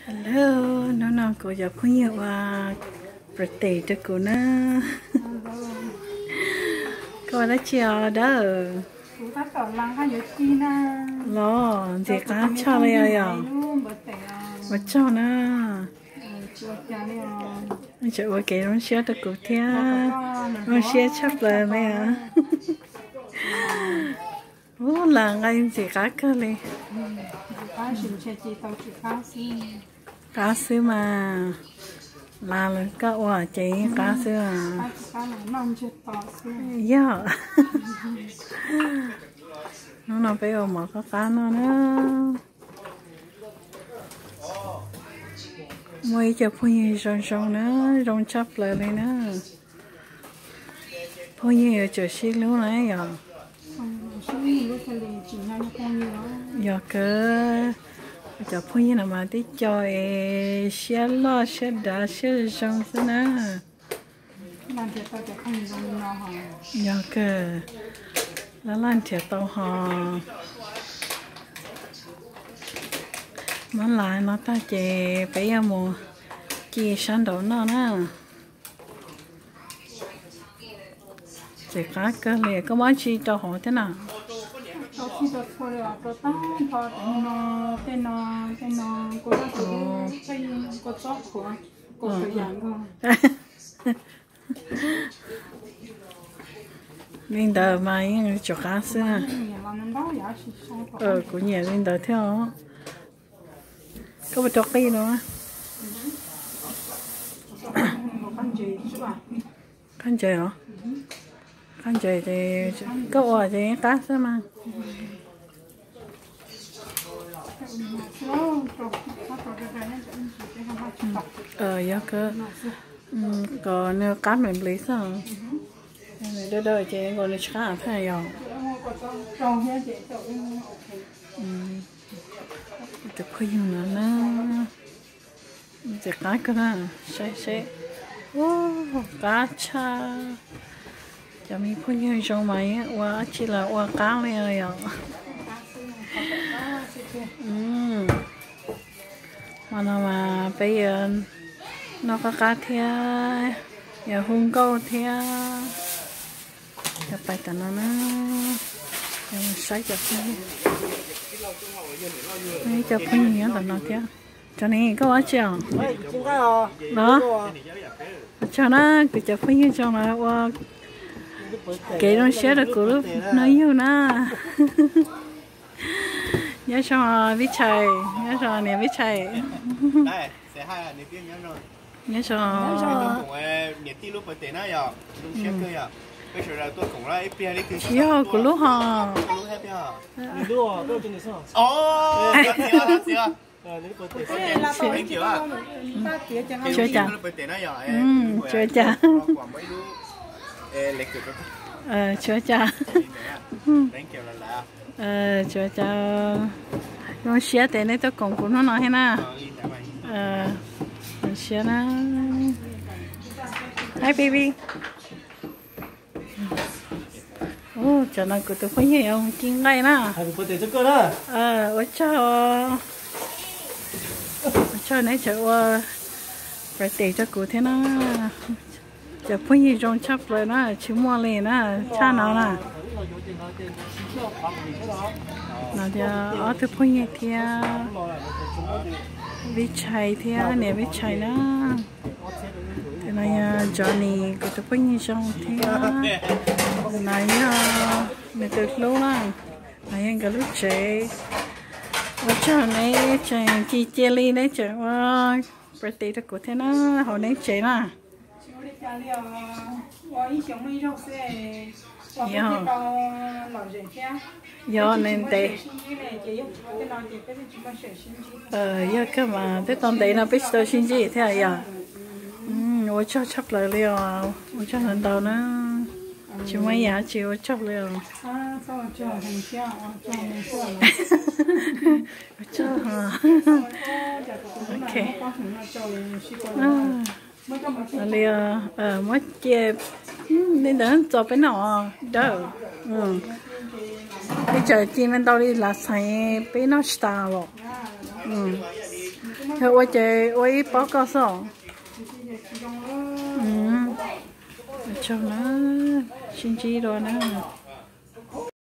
Hello, hnub no kuv cov phooj ywg ua birthday rau kuv na. Koj ua dab tsi os dawb? Los ntxim qab tshaj li os yom. Ua tsaug na. Tseem ua kev zoo siab rau kuv thiab. Zoo siab tshaj plaws li os. Ub, las nqaij ntxim qab kawg li. Qab xwb mas, las lawm koj ua ces yeej qab xwb. Yog. Hnub no peb ua mov qab qab noj na. Muaj ib co phooj ywg zoo zoo na, zoo tshaj plaws li na. Phooj ywg yuav tsum sib hlub na yom. Yog kawg, cov phooj ywg no mas tib co es siab loj siab dav siab zoo xwb na. Yog kawg, laj laj nrhiav tau ho. Muab las no tag ces peb yuav mus ci sab nraud noj na. Ntxim qab kawg li, koj muab tsi rau hauv thiab na? Li ntawd mas yeej tsum qab xwb na. Kuv nyiam li ntawd thiab os. Koj puas rau qij no? Qab ntses os. Qab ntses ces koj ua ces qab xwb mas. Yog kawg, kom nws qab nplis nplis xwb. Nws dawb dawb ces kom nws tsis qab thiab yog. Tus phooj ywg no na, ntxim qab kawg na, saib seb. Ub, qab tshaj. Cov me phooj ywg zoo mas yeej ua dab tsi los ua qab li yom. Hmo no mas peb yuav noj qab qab thiab, yuav hu nkauj thiab. Yuav pais tom no na, yuav mus saib cov phooj ywg. Cov phooj ywg nyob tom no thiab. Cov ne koj ua dab tsi os? Los, ua tsaug na, kuv cov phooj ywg zoo los ua kev zoo siab rau kuv lub hnub yug na. Nyob zoo Vij Chais, nyob zoo niam Vij Chais. Nyob zoo. Tsis yog kuv lub hos. Tsuav cas. Tsuav cas. Tsuav cas. Tsuav cas. Zoo siab tias nej tuaj koom kuv hnub no thiab na. Zoo siab na. Hi baby. Ub, cov no kuv tus phooj ywg yuav mus ci nqaij na. Ua tsaug, ua tsaug neb tseem ua birthday rau kuv thiab na. Cov phooj ywg zoo tshaj plaws na, tsis muaj li na, tshaj no na. No tias ob tug phooj ywg thiab Vij Chais thiab niam Vij Chais na. Tus no yog Johnny, kuv tus phooj ywg zoo thiab. No yog nws tus hlub na. No yog nkawd lub tsev. Ua tsaug neb tseem ci cia li neb tseem ua birthday rau kuv thiab na, hauv neb tsev na. Yog, yog ntev. Yog kawg mas peb tau ntev no peb tsis tau sib ntsib thiab yom. Ua tsaug tshaj plaws li os, ua tsaug ntau ntau na. Tsis muaj ib yam dab tsi, ua tsaug li os. Ua tsaug. Ok. Li, muab cia li ntawd tso peb noj dawb. Peb tseem ci ntau li lav xeem peb noj tsis tas los. Yog ua ces ua ib pob koj xwb. Tsaug na, sib ntsib dua na.